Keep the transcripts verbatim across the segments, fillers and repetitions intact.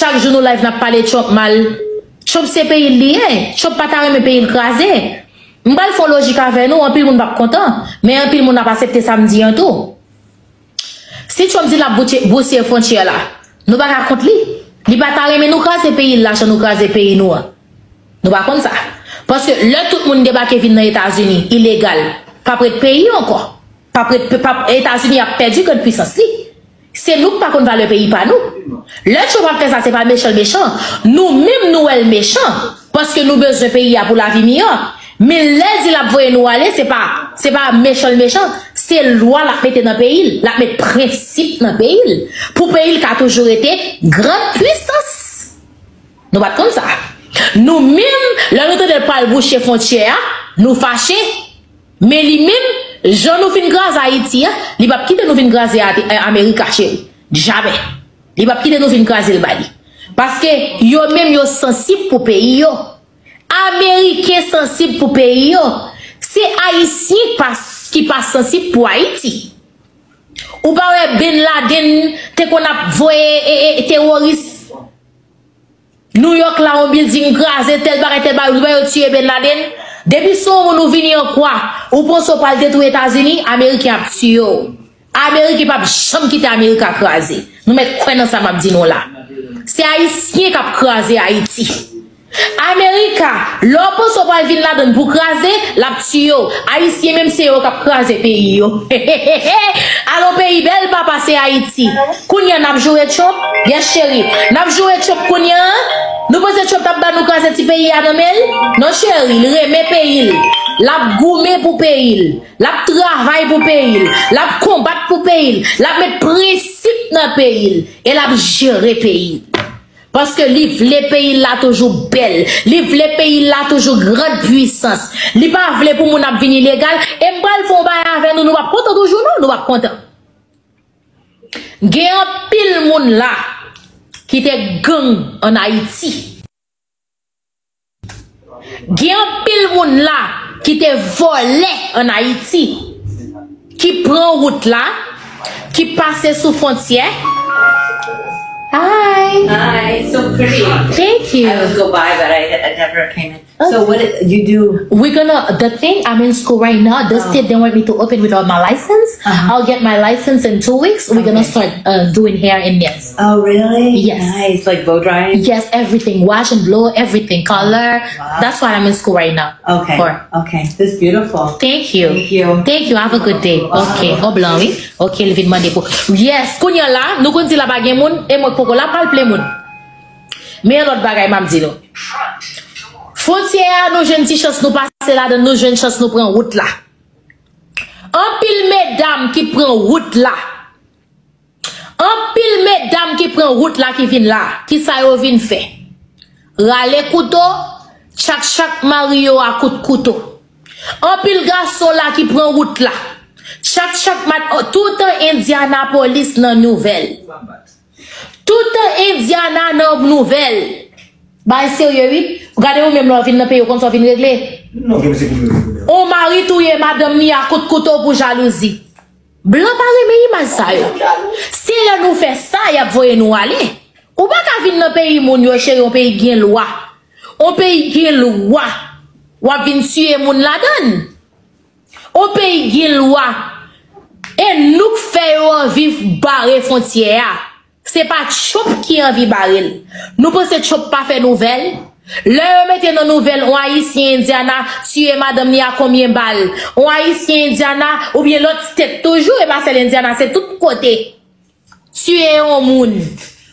Chak jou nou live n ap pale Trump mal. Trump se peyi l li ye. Trump pa ta renmen peyi l kraze. M pral fè yon lojik avè nou, anpil moun p ap kontan, men anpil moun ap aksepte sa m di an tou. Si Trump di l ap boutye, boutye fwontyè la, nou pa ka kont li. Li pa ta renmen nou kraze peyi l la jan nou kraze peyi nou an. Nou pa konn sa. Paske lè tout moun debake vin nan Etazini, ilegal, p ap ret peyi ankò. P ap ret, p ap, Etazini ap pèdi grann pwisans li. Se nou k pa konn valè peyi pa nou. Lè Trump ap fè sa, se pa mechan l mechan. Nou menm nou wè l mechan. Paske nou bezwen peyi a pou lavi miyò. Men lè l di l ap voye nou ale, se pa, se pa mechan l mechan. Se lwa l ap mete nan peyi l. L ap met prensip nan peyi l. Pou peyi l ka toujou rete grann pwisans. Nou pa t konn sa. Nou menm, lè nou tande l pral bouche fwontyè a, nou fache. Men li menm, jan nou fin kraze Ayiti a, li p ap kite nou vin kraze Ate-, eh, Amerika, cheri. Jamè. Li p ap kite nou vin kraze l ba li. Paske yo menm yo sansib pou peyi yo. Ameriken sansib pou peyi yo. Se Ayisyen k pa, ki pa sansib pou Ayiti. Ou pa wè Ben Laden te konn ap voye, e, e, teworis New York la, yon bilding kraze, tèl bagay, tèl bagay, ou pa yo tiye Ben Laden. Depi se yon moun ou vini an kwa, ou panse w pral detwi Etazini, Ameriken ap tiye w. Ameriken p ap janm kite Amerika kraze. Nou mèt kwè nan sa m ap di nou la. Se Ayisyen k ap kraze Ayiti. Amerika, lè w panse w pral vin ladann pou kraze, l ap tiye w. Ayisyen menm se yo k ap kraze peyi yo. Alon peyi bèl papa se Ayiti. Kounye a n ap joure Trump? Yes, cheri. N ap joure Trump kounye a? Nou panse Trump t ap ba nou kraze ti peyi a nan men l? Non, cheri, li renmen peyi l. L ap goumen pou peyi l. L ap travay pou peyi l. L ap konbat pou peyi l. L ap met prensip nan peyi l. E l ap jere peyi l. Paske li vle peyi l la toujou bèl. Li vle peyi l la toujou grann pwisans. Li pa vle pou moun ap vin ilegal. E m pral fè yon bagay avè nou, nou p ap kontan toujou non, nou p ap kontan. Gen anpil moun la ki te gang ann Ayiti. Gen anpil moun la ki te vòlè ann Ayiti, ki pran wout la, ki pase sou fwontyè. Hi. Hi, so pretty. Thank you. I always go by, but I, I never came in. So what did you do? We're gonna, the thing, I'm in school right now. The state, they want me to open without my license. Uh-huh. I'll get my license in two weeks. We're gonna Okay. Start uh, doing hair and nails. Oh, really? Yes. Nice. Like blow drying? Yes, everything. Wash and blow, everything. Color. Wow. That's why I'm in school right now. Okay. For. Okay. That's beautiful. Thank you. Thank you. Thank you. Have a good day. Wow. Okay. Au blanc, oui. Okay, l vin mande pou. Yes, kounye a la, nou konn di la pa gen moun, e mwen k poko la, m pral plen moun. Men yon lòt bagay m ap di nou. Fwontyè a, nou jwenn ti chans nou pase ladan, nou jwenn chans nou pran wout la. Anpil medam ki pran wout la. Anpil medam ki pran wout la ki vin la. Kisa yo vin fè? Rale kouto, tchak tchak mari yo a kout kouto. Anpil gason la ki pran wout la. Tchak tchak mat, oh, toutan Indianapolis nan nouvèl. Toutan Indiana nan nouvèl. Bay serye wi. Gade ou menm lè w vin nan peyi w konn sa w vin regle. Non, gen mesye ki vle vle. On mari touye madanm li a kout kouto pou jalouzi. Blan pa renmen imaj sa yo. Se lè nou fè sa y ap voye nou ale. Ou pa ka vin nan peyi moun yo cheri, yon peyi gen lwa. Yon peyi gen lwa. W ap vin tiye moun ladann. Yon peyi gen lwa. E nou k fè yo anvi bare fwontyè a. Se pa Trump ki anvi bare l. Nou panse Trump pa fè nouvèl? Lè yo mete nan nouvèl on Ayisyen Indiana tiye madanm li a konbyen bal, on Ayisyen Indiana oubyen lòt state toujou, e pa sèl Indiana, se tout kote. Tiye yon moun.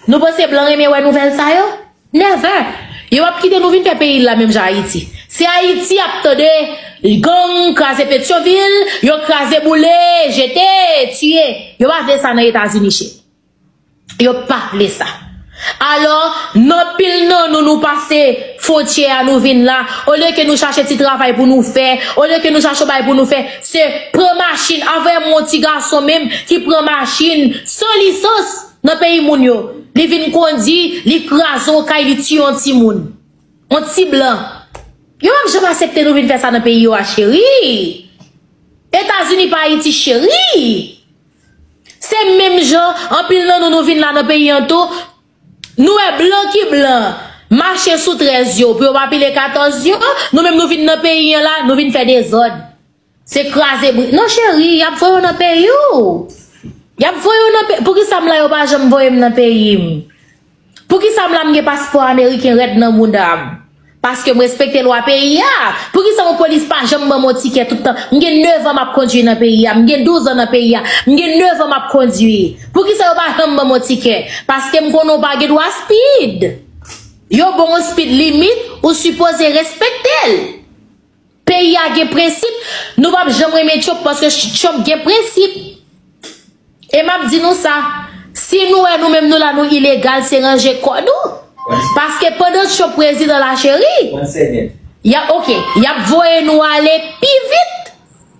Nou panse blan renmen wè nouvèl sa yo? Never! Yo p ap kite nou vin fè peyi la menm jan Ayiti. Se Ayiti ap tande gang kraze Petyonvil, yo kraze boule, jete, tiye. Yo pa vle sa nan Etazini cheri. Yo pa vle sa. Alò, n anpil nan nou, nou pase fwontyè a, nou vin la. Olye ke nou chache ti travay pou nou fè, olye ke nou chache yon bagay pou nou fè, se pran machin, avè m yon ti gason menm ki pran machin san lisans nan peyi moun yo. Li vin kondi, li kraze yon kay, li tiye yon timoun. Yon ti blan. Yo p ap janm aksepte nou vin fè sa nan peyi yo a, cheri. Etazini pa Ayiti, cheri. Se menm jan, anpil nan nou, nou vin la nan peyi an tou. Nou wè blan ki blan mache sou trèz yo pou yo pa pile katòz yo. Nou menm nou vin nan peyi an la, nou vin fè dezòd. Se kraze bri. Non, cheri, y ap voye w nan peyi w. Y ap voye w nan peyi. Poukisa m la yo pa janm voye m nan peyi m? Poukisa m la m gen paspò ameriken rèd nan mouda m? Paske m respekte lwa peyi a. Poukisa yon polis pa janm ban m yon tikè tout tan? M gen nèf an m ap kondui nan peyi a. M gen douz an nan peyi a. M gen nèf an m ap kondui. Poukisa yo pa janm ban m yon tikè? Paske m konnen w pa gen dwa speed. Yo ban w yon speed limit, ou sipoze respekte l. Peyi a gen prensip, nou p ap janm renmen Trump paske Trump gen prensip. E m ap di nou sa, si nou wè nou menm nou la nou ilegal, se ranje kò nou. Paske pandan Trump prezidan la cheri, y a, ok, y ap voye nou ale pi vit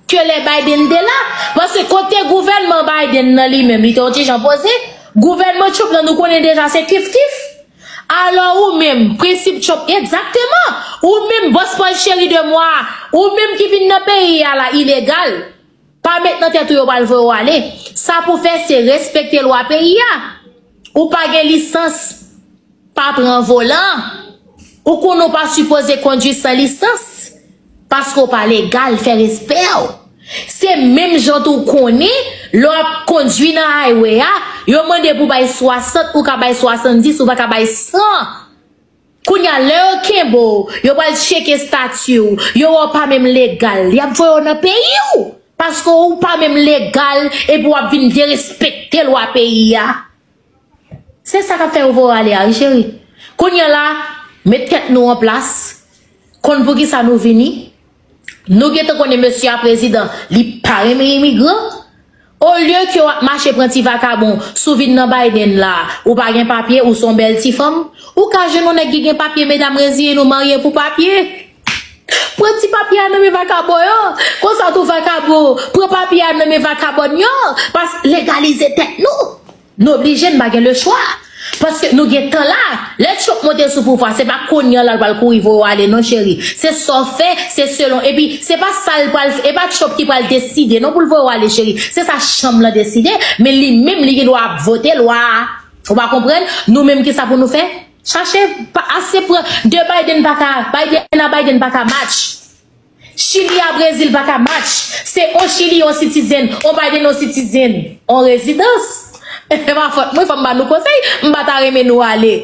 ke lè Biden te la. Paske kote gouvènman Biden nan li menm, li te yon ti jan poze, gouvènman Trump nan nou konnen deja se kif kif. Alò ou menm, prensip Trump, egzakteman. Ou menm, bòs Paul Cheri de mwa, ou menm ki vin nan peyi a la ilegal, pa met nan tèt ou yo pral voye w ale. Sa pou fè se respekte lwa peyi a. Ou pa gen lisans, pa pran volan. Ou konnen w pa sipoze kondui san lisans. Paske w pa legal, fè respè w. Se menm jan tou w konnen, lè w ap kondui nan highway a, yo mande pou w bay swasant, ou ka bay swasanndis, ou pa ka bay san. Kounye a, lè yo kenbe w, yo pral tcheke estati w, yo wè w pa menm legal, y ap voye w nan peyi w. Paske w pa menm legal, epi w ap vin derespekte lwa peyi a. Se sa k ap fè yo voye w ale a, wi, cheri. Kounye a la, met tèt nou an plas, konn poukisa nou vini. Nou gentan konnen mesye a prezidan, li pa renmen imigran. Olye ke w ap mache pran ti vakabon, si w vin nan Biden la, ou pa gen papye, ou se yon bèl ti fanm, ou ka jwenn yon nèg ki gen papye, medam reziye nou marye pou papye. Pran ti papye a nan men vakabon yo. Konsa tou vakabon, pran papye a nan men vakabòn yo. Pas legalize tèt nou. Nou oblije, n pa gen lechwa. Paske nou gen tan la. Lè Trump monte sou pouvwa, se pa kounye a la l pral kouri voye w ale non cheri. Se sa w fè, se selon. Epi se pa sa l pral, e pa Trump ki pral deside non pou l voye w ale cheri. Se sa chanm lan deside, men li menm li gen dwa ap vote lwa a. Ou pa konprann? Nou menm kisa pou nou fè? Chache pa, ase pran de Biden pa ka, Biden a Biden pa ka match. Chili a Brezil pa ka match. Se on Chili on citizen, on Biden on citizen, on rezidans. E pa fòt mwen, fò m ba nou konsèy, m pa ta renmen nou ale.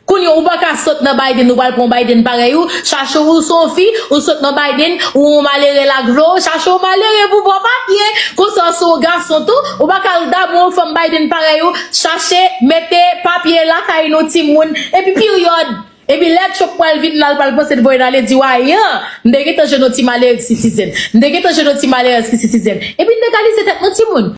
Kounye a ou pa ka sot nan Biden, ou pral pran Biden parèy ou, chache ou se on fi, ou sot nan Biden, ou on malere l ak vle w, chache on malere pou pran papye. Konsa se on gason tou, ou pa ka al damou on fanm Biden parèy ou, chache mete papye lakay nou timoun, epi peryòd. Epi lè Trump pral vin la, l pral panse l voye n ale di w ayen, m te gentan jwenn yon ti malere ki citizen. M te gentan jwenn yon ti malere ki citizen. Epi n legalize tèt nou timoun.